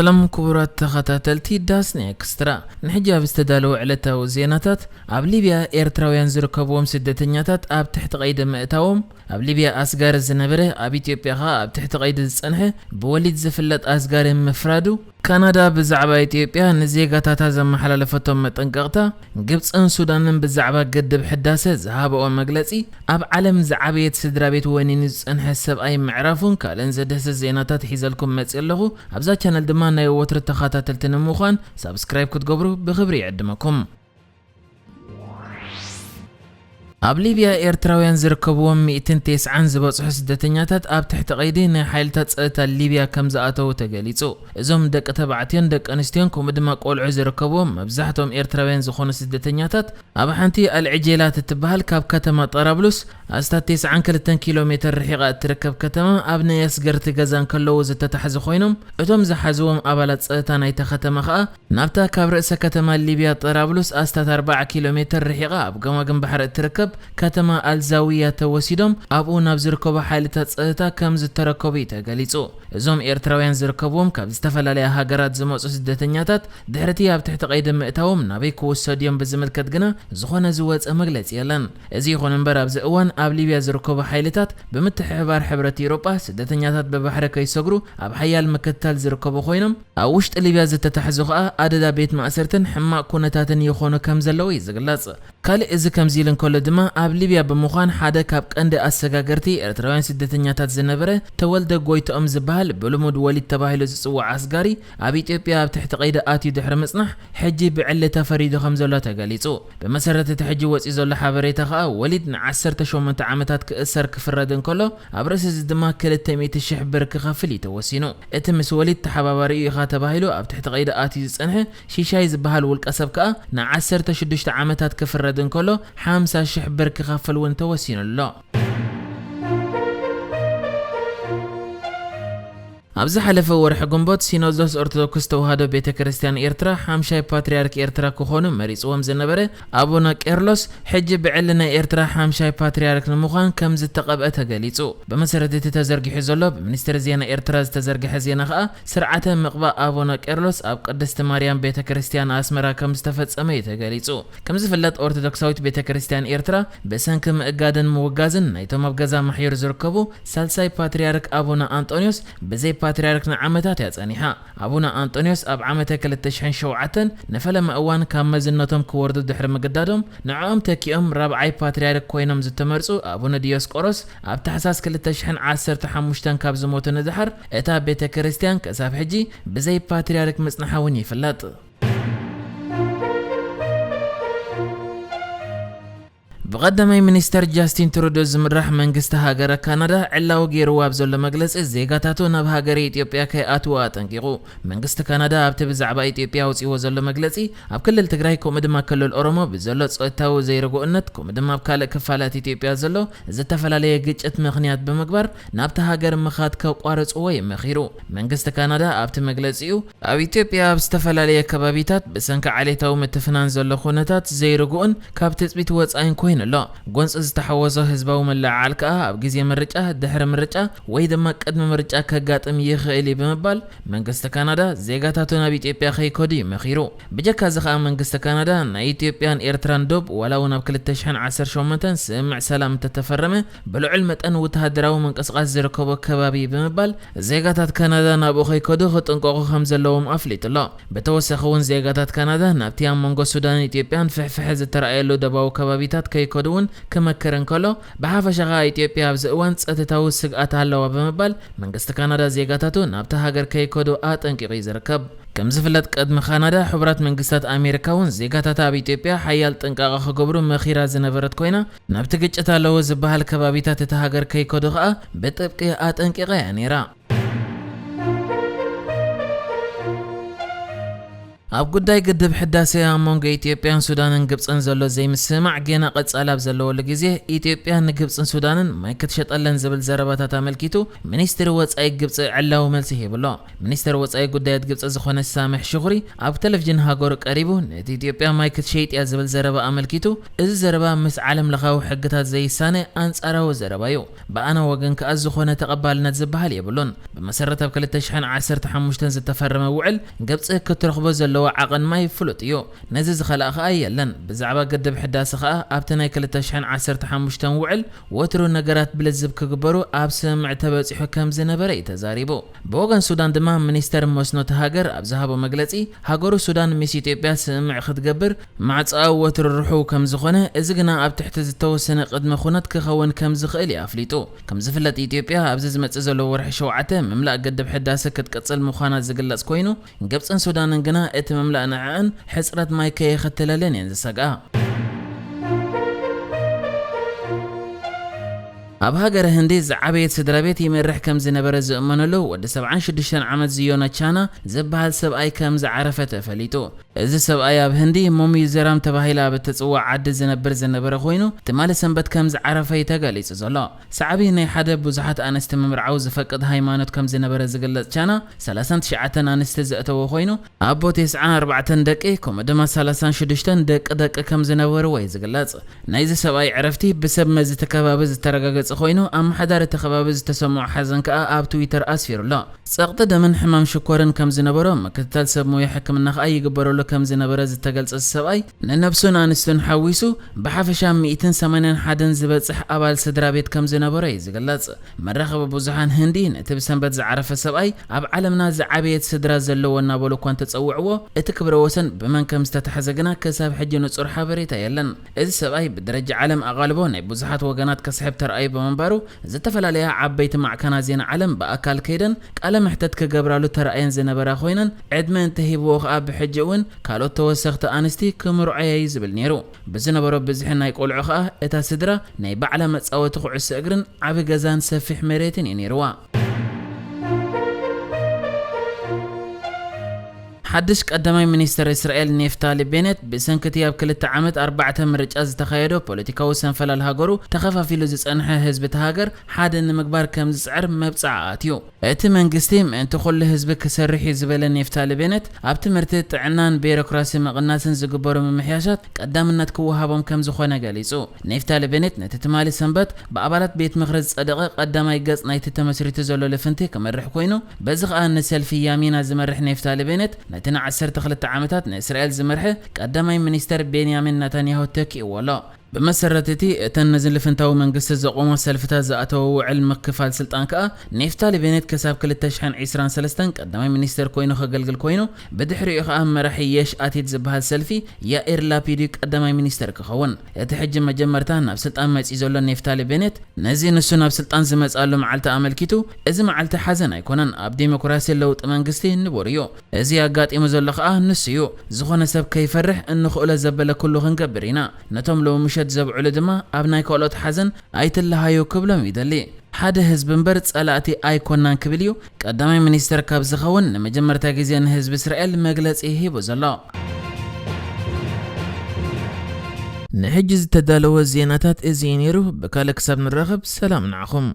ሰላም ክቡራት ተኸታተልቲ ዳስና ኤክስትራ፣ ንሕጂ ኣብ ዝተዳለወ ዕለታዊ ዜናታት፣ ኣብ ሊብያ ኤርትራውያን ዝርከብዎም ስደተኛታት ኣብ ትሕቲ ቀይዲ ምእታዎም፣ ኣብ ሊብያ ኣስጋሪ ዝነበረ ኣብ ኢትዮጵያ ኸኣ ኣብ ትሕቲ ቀይዲ ዝጸንሐ ብወሊድ ዝፍለጥ ኣስጋሪ ምፍራዱ፣ ካናዳ ብዛዕባ ኢትዮጵያ ንዜጋታታ ዘመሓላለፈቶም መጠንቀቕታ፣ ግብጽን ሱዳንን ብዛዕባ ግድብ ሕዳሰ ዝሃበኦ መግለጺ፣ ኣብ ዓለም ዝዓበየት ስድራ ቤት ወኒኑ ዝጸንሐ ሰብኣይ ምዕራፉን ካልእን ዘድህስስ ዜናታት ሒዘልኩም መጽእ ኣለኹ። ኣብዛ ቻነል ድማ ናይ ወትሩ ተኸታተልቲ ንምዃን ሳብስክራይብ ክትገብሩ ብኽብሪ ይዕድመኩም። ኣብ ሊብያ ኤርትራውያን ዝርከብዎም ሚእትን ተስዓን ዝበጽሑ ስደተኛታት ኣብ ትሕቲ ቀይዲ ናይ ሓይልታት ጸጥታ ሊብያ ከም ዝኣተዉ ተገሊጹ። እዞም ደቂ ተባዕትዮን ደቂ ኣንስትዮን ከምኡ ድማ ቆልዑ ዝርከብዎም መብዛሕትኦም ኤርትራውያን ዝኾኑ ስደተኛታት ኣብ ሓንቲ ኣልዕጄላት እትበሃል ካብ ከተማ ጠራብሉስ ኣስታት ተስዓን ክልተን ኪሎ ሜትር ርሒቓ እትርከብ ከተማ ኣብ ናይ ኣስገርቲ ገዛ እንከለዉ ዝተታሕዙ ኮይኖም፣ እቶም ዝሓዝዎም ኣባላት ጸጥታ ናይታ ከተማ ኸኣ ናብታ ካብ ርእሰ ከተማ ሊብያ ጠራብሉስ ኣስታት ኣርባዓ ኪሎ ሜትር ርሒቓ ኣብ ገማግም ባሕሪ እትርከብ ከተማ ኣልዛዊያ ተወሲዶም ኣብኡ ናብ ዝርከቡ ሓይልታት ጸጥታ ከም ዝተረከቡ እዩ ተገሊጹ። እዞም ኤርትራውያን ዝርከብዎም ካብ ዝተፈላለያ ሃገራት ዝመጹ ስደተኛታት ድሕርቲ ኣብ ትሕቲ ቀይዲ ምእታዎም ናበይ ክውሰዱ እዮም ብዝምልከት ግና ዝኾነ ዝወጸ መግለጺ የለን። እዚ ይኹን እምበር ኣብዚ እዋን ኣብ ሊብያ ዝርከቡ ሓይልታት ብምትሕብባር ሕብረት ኤውሮጳ ስደተኛታት ብባሕሪ ከይሰግሩ ኣብ ሓያል ምክትታል ዝርከቡ ኮይኖም ኣብ ውሽጢ ሊብያ ዝተታሕዙ ኸኣ ኣደዳ ቤት ማእሰርትን ሕማቕ ኩነታትን ይኾኑ ከም ዘለዉ እዩ ዝግለጽ። ካልእ እዚ ከምዚ ኢሉ እንከሎ ድማ ኣብ ሊብያ ብምዃን ሓደ ካብ ቀንዲ ኣሰጋገርቲ ኤርትራውያን ስደተኛታት ዝነበረ ተወልደ ጎይትኦም ዝበሃል ብልሙድ ወሊድ ተባሂሉ ዝጽዋዕ ኣስጋሪ ኣብ ኢትዮጵያ ኣብ ትሕቲ ቀይዲ ኣትዩ ድሕሪ ምጽናሕ ሕጂ ብዕሊ ተፈሪዱ ከም ዘሎ ተገሊጹ። ብመሰረት እቲ ሕጂ ወጺኡ ዘሎ ሓበሬታ ኸኣ ወሊድ ንዓሰርተ ሸሞንተ ዓመታት ክእሰር ክፍረድ እንከሎ ኣብ ርእሲ እዚ ድማ ክልተ ሚእቲ ሽሕ ብር ክኸፍል እዩ ተወሲኑ። እቲ ምስ ወሊድ ተሓባባሪኡ ኢኻ ተባሂሉ ኣብ ትሕቲ ቀይዲ ኣትዩ ዝጸንሐ ሺሻይ ዝበሃል ውልቀ ሰብ ከኣ ንዓሰርተ ሽዱሽተ ዓመታት ክፍረድ እንከሎ ሓምሳ ሽሕ ብር ክኸፍል እውን ተወሲኑ ኣሎ። ኣብ ዝሓለፈ ወርሒ ግንቦት ሲኖዶስ ኦርቶዶክስ ተዋህዶ ቤተ ክርስቲያን ኤርትራ ሓምሻይ ፓትርያርክ ኤርትራ ክኾኑ መሪጽዎም ዝነበረ ኣቡነ ቄርሎስ ሕጂ ብዕሊ ናይ ኤርትራ ሓምሻይ ፓትርያርክ ንምዃን ከም ዝተቐብአ ተገሊጹ። ብመሰረት እቲ ተዘርጊሑ ዘሎ ብሚኒስትሪ ዜና ኤርትራ ዝተዘርግሐ ዜና ኸኣ ስርዓተ ምቕባእ ኣቡነ ቄርሎስ ኣብ ቅድስቲ ማርያም ቤተ ክርስቲያን ኣስመራ ከም ዝተፈጸመ እዩ ተገሊጹ። ከም ዝፍለጥ ኦርቶዶክሳዊት ቤተ ክርስቲያን ኤርትራ ብሰንኪ ምእጋድን ምውጋዝን ናይቶም ኣብ ገዛ ማሕዩር ዝርከቡ ሳልሳይ ፓትርያርክ ኣቡነ ኣንጦንዮስ ብዘይ ፓትርያርክ ንዓመታት እያ ጸኒሓ። ኣቡነ ኣንጦንዮስ ኣብ ዓመተ ክልተ ሽሕን ሸውዓተን ንፈለማ እዋን ካብ መዝነቶም ክወርዱ ድሕሪ ምግዳዶም ንዕኦም ተኪኦም ራብዓይ ፓትርያርክ ኮይኖም ዝተመርጹ ኣቡነ ዲዮስቆሮስ ኣብ ታሕሳስ ክልተ ሽሕን ዓሰርተ ሓሙሽተን ካብ ዝሞቱ ንድሓር እታ ቤተ ክርስቲያን ክሳብ ሕጂ ብዘይ ፓትርያርክ ምጽንሓ እውን ይፍለጥ። ብቐዳማይ ሚኒስተር ጃስቲን ትሩዶ ዝምራሕ መንግስቲ ሃገረ ካናዳ ዕላዊ ገይርዎ ኣብ ዘሎ መግለጺ ዜጋታቱ ናብ ሃገረ ኢትዮጵያ ከይኣትዉ ኣጠንቂቑ። መንግስቲ ካናዳ ኣብቲ ብዛዕባ ኢትዮጵያ ኣውጺዎ ዘሎ መግለጺ ኣብ ክልል ትግራይ ከምኡ ድማ ክልል ኦሮሞ ብዘሎ ጾታዊ ዘይርጉእነት ከምኡ ድማ ኣብ ካልእ ክፋላት ኢትዮጵያ ዘሎ ዝተፈላለየ ግጭት ምኽንያት ብምግባር ናብቲ ሃገር ምኻድ ከቋርጽዎ እዩ መኺሩ። መንግስቲ ካናዳ ኣብቲ መግለጺኡ ኣብ ኢትዮጵያ ኣብ ዝተፈላለየ ከባቢታት ብሰንኪ ዓሌታዊ ምትፍናን ዘሎ ኩነታት ዘይርጉእን ካብ ትጽቢት ወጻኢን ኮይኑ ኣሎ። ጎንጺ ዝተሓወሶ ህዝባዊ ምልዕዓል ከኣ ኣብ ግዜ ምርጫ፣ ድሕሪ ምርጫ ወይ ድማ ቅድሚ ምርጫ ከጋጥም ይኽእል እዩ ብምባል መንግስቲ ካናዳ ዜጋታቱ ናብ ኢትዮጵያ ከይከዱ እዩ መኺሩ። ብጀካ እዚ ከኣ መንግስቲ ካናዳ ናይ ኢትዮጵያን ኤርትራን ዶብ ዋላ እውን ኣብ ክልተ ሽሕን ዓሰርተ ሸሞንተን ስምምዕ ሰላም እንተተፈረመ ብልዑል መጠን ወተሃደራዊ ምንቅስቃስ ዝርከቦ ከባቢ ብምባል ዜጋታት ካናዳ ናብኡ ከይከዱ ክጥንቀቑ ከም ዘለዎም ኣፍሊጡ ኣሎ። ብተወሳኺ እውን ዜጋታት ካናዳ ናብቲ ኣብ መንጎ ሱዳንን ኢትዮጵያን ፍሕፍሐ ዝተረኣየሉ ደባዊ ከባቢታት ከይከዱ እውን ክመክር እንከሎ፣ ብሓፈሻ ኸኣ ኢትዮጵያ ኣብዚ እዋን ጸጥታዊ ስግኣት ኣለዋ ብምባል መንግስቲ ካናዳ ዜጋታቱ ናብቲ ሃገር ከይከዱ ኣጠንቂቑ እዩ ዝርከብ። ከም ዝፍለጥ ቅድሚ ካናዳ ሕቡራት መንግስታት ኣሜሪካ እውን ዜጋታታ ኣብ ኢትዮጵያ ሓያል ጥንቃቐ ክገብሩ መኺራ ዝነበረት ኮይና ናብቲ ግጭት ኣለዎ ዝበሃል ከባቢታት እቲ ሃገር ከይከዱ ኸኣ ብጥብቂ ኣጠንቂቓ እያ ነይራ። ኣብ ጉዳይ ግድብ ሕዳሴ ኣብ መንጎ ኢትዮጵያን ሱዳንን ግብፅን ዘሎ ዘይምስምማዕ ገና ቀፃሊ ኣብ ዘለወሉ ግዜ፣ ኢትዮጵያ ንግብፅን ሱዳንን ማይ ክትሸጠለን ዝብል ዘረባታት ኣመልኪቱ፣ ሚኒስትሪ ወፃኢ ግብፂ ዕላዊ መልሲ ሂቡ ኣሎ። ሚኒስተር ወፃኢ ጉዳያት ግብፂ ዝኾነ ሳምሕ ሽኹሪ ኣብ ቴሌቪዥን ሃገሩ ቀሪቡ፣ ነቲ ኢትዮጵያ ማይ ክትሸይጥ እያ ዝብል ዘረባ ኣመልኪቱ፣ እዚ ዘረባ ምስ ዓለም ለኻዊ ሕግታት ዘይሳነ ኣንፃራዊ ዘረባ እዩ። ብኣና ወገን ከኣ ዝኾነ ተቐባልነት ዝበሃል የብሉን። ብመሰረት ኣብ ክልተ ሽሕን ዓሰርተ ሓሙሽተን ዝተፈረመ ውዕል፣ ግብፂ ክትረኽቦ ዘለዋ ዓቐን ማይ ፍሉጥ እዩ። ነዚ ዝኸልኣ ከኣ የለን። ብዛዕባ ግድብ ሕዳሰ ከኣ ኣብቲ ናይ ክልተ ሽሕን ዓሰርተ ሓሙሽተን ውዕል ወትሩ ነገራት ብልዝብ ክግበሩ ኣብ ስምምዕ ተበጺሑ ከም ዝነበረ እዩ ተዛሪቡ። ብወገን ሱዳን ድማ ሚኒስተር መስኖ እቲ ሃገር ኣብ ዝሃቦ መግለጺ፣ ሃገሩ ሱዳን ምስ ኢትዮጵያ ስምምዕ ክትገብር ማዕጾኣ ወትሩ ርሑው ከም ዝኾነ፣ እዚ ግና ኣብ ትሕቲ ዝተወሰነ ቅድመ ኩነት ክኸውን ከም ዝኽእል እዩ ኣፍሊጡ። ከም ዝፍለጥ ኢትዮጵያ ኣብዚ ዝመጽእ ዘሎ ወርሒ ሸውዓተ ምምላእ ግድብ ሕዳሰ ክትቅጽል ምዃና ዝግለጽ ኮይኑ፣ ግብጽን ሱዳንን ግና እቲ ምምላእ ንዕዕን ሕጽረት ማይ ከየኸትለለን እየን ዝሰግኣ። ኣብ ሃገረ ህንዲ ዝዓበየት ስድራ ቤት ይመርሕ ከም ዝነበረ ዝእመነሉ ወዲ ሰብዓን ሽዱሽተን ዓመት ዝዮና ቻና ዝበሃል ሰብኣይ ከም ዝዓረፈ ተፈሊጡ። እዚ ሰብኣይ ኣብ ህንዲ ሞሚዘራም ተባሂላ ኣብ እትጽዋዕ ዓዲ ዝነብር ዝነበረ ኮይኑ፣ ትማሊ ሰንበት ከም ዝዓረፈ እዩ ተገሊጹ ዘሎ። ሳዕቢ ናይ ሓደ ብዙሓት ኣንስቲ ምምርዓው ዝፈቅድ ሃይማኖት ከም ዝነበረ ዝግለጽ ቻና፣ ሰላሳን ትሽዓተን ኣንስቲ ዘእተወ ኮይኑ፣ ኣቦ ተስዓን ኣርባዕተን ደቂ፣ ከምኡ ድማ ሰላሳን ሽዱሽተን ደቂ ደቂ ከም ዝነበርዎ እዩ ዝግለጽ። ናይዚ ሰብኣይ ዕረፍቲ ብሰብ መዚ እቲ ከባቢ ዝተረጋገጸ ኮይኑ፣ ኣመሓዳሪ እቲ ከባቢ ዝተሰምዖ ሓዘን ከኣ ኣብ ትዊተር ኣስፊሩ ኣሎ። ጸቕጢ ደምን ሕማም ሽኮርን ከም ዝነበሮ፣ ምክትታል ሰብ ሞያ ሕክምና ከኣ ይግበረሉ ከም ዝነበረ ዝተገልጸ እዚ ሰብኣይ፣ ንነብሱን ኣንስቱን ሓዊሱ ብሓፈሻ ሚእትን ሰማንያን ሓደን ዝበጽሕ ኣባል ስድራ ቤት ከም ዝነበሮ እዩ ዝግለጽ። መራኸቢ ብዙሃን ህንዲ ነቲ ብሰንበት ዝዓረፈ ሰብኣይ ኣብ ዓለምና ዝዓበየት ስድራ ዘለዎ እናበሉ እኳ እንተጸውዕዎ፣ እቲ ክብረ ወሰን ብመን ከም ዝተታሕዘ ግና ክሳብ ሕጂ ንጹር ሓበሬታ የለን። እዚ ሰብኣይ ብደረጃ ዓለም ኣቓልቦ ናይ ብዙሓት ወገናት ከስሕብ ተራእዩ ብምንባሩ፣ ዝተፈላለያ ዓበይቲ ማዕከናት ዜና ዓለም ብኣካል ከይደን ቃለ መሕተት ክገብራሉ ተራእየን ዝነበራ ኮይነን፣ ዕድመ እንተሂብዎ ከኣ ብሕጂ እውን ካልኦት ተወሰኽቲ ኣንስቲ ክምርዖ እየ እዩ ዝብል ነይሩ። ብዝነበሮ ብዝሒ ናይ ቆልዑ ከኣ እታ ስድራ ናይ ባዕላ መጻወቲ ኩዕሶ እግርን ዓቢ ገዛን ሰፊሕ መሬትን እዩ ነይርዋ። ሓድሽ ቀዳማይ ሚኒስተር እስራኤል ኔፍታሊ ቤኔት፣ ብሰንኪ እቲ ኣብ ክልተ ዓመት ኣርባዕተ ምርጫ ዝተኻየዶ ፖለቲካዊ ሰንፈላል ሃገሩ ተኸፋፊሉ ዝጸንሐ ህዝቢ እታ ሃገር ሓደ ንምግባር ከም ዝጽዕር መብጽዓ ኣትዩ። እቲ መንግስቲ ምእንቲ ኩሉ ህዝቢ ክሰርሕ እዩ ዝበለ ኔፍታሊ ቤኔት፣ ኣብ ትምህርቲ፣ ጥዕናን ቢሮክራሲ ምቕናስን ዝግበሩ ምምሕያሻት ቀዳምነት ክወሃቦም ከም ዝኾነ ገሊጹ። ኔፍታሊ ቤኔት ነቲ ትማሊ ሰንበት ብኣባላት ቤት ምኽሪ ዝጸደቐ ቀዳማይ ገጽ ናይቲ ተመስሪቱ ዘሎ ልፍንቲ ክመርሕ ኮይኑ፣ በዚ ኸኣ ንሰልፊ ያሚና ዝመርሕ ኔፍታሊ ቤኔት፣ ነቲ ንዓሰርተ ክልተ ዓመታት ንእስራኤል ዝመርሐ ቀዳማይ ሚኒስተር ቤንያሚን ናታንያሁ ተኪእዎ ኣሎ። ብመሰረት እቲ፣ እተን ነዚ ልፍንታዊ መንግስቲ ዘቖማ ሰልፍታት ዝኣተወ ውዕል ምክፋል ስልጣን ከኣ፣ ኔፍታሊ ቤኔት ክሳብ ክልተ ሽሕን ዕስራን ሰለስተን ቀዳማይ ሚኒስተር ኮይኑ ከገልግል ኮይኑ፣ ብድሕሪኡ ከኣ መራሒ የሽ ኣቲድ ዝበሃል ሰልፊ፣ ያኢር ላፒድ እዩ ቀዳማይ ሚኒስተር ክኸውን። እቲ ሕጂ መጀመርታ ናብ ስልጣን መጺኡ ዘሎ ኔፍታሊ ቤኔት፣ ነዚ ንሱ ናብ ስልጣን ዝመጽኣሉ መዓልቲ ኣመልኪቱ፣ "እዚ መዓልቲ ሓዘን ኣይኮነን፣ ኣብ ዲሞክራሲ ለውጢ መንግስቲ ንቡር እዩ። እዚ ኣጋጢሙ ዘሎ ከኣ ንሱ እዩ። ዝኾነ ሰብ ከይፈርሕ እንኽእሎ ዘበለ ኩሉ ክንገብር ኢና። ነቶም ሎሚ ምሸት ዘብዕሉ ድማ ኣብ ናይ ካልኦት ሓዘን ኣይትለሃዩ ክብሎም ይደሊ። ሓደ ህዝቢ እምበር ጸላእቲ ኣይኮናን" ክብል እዩ ቀዳማይ ሚኒስተር ካብ ዝኸውን ንመጀመርታ ግዜ ንህዝቢ እስራኤል መግለጺ ሂቡ ዘሎ። ንሕጂ ዝተዳለወ ዜናታት እዚ እዩ ነይሩ። ብካልእ ክሳብ ንራኸብ ሰላም ንዓኹም።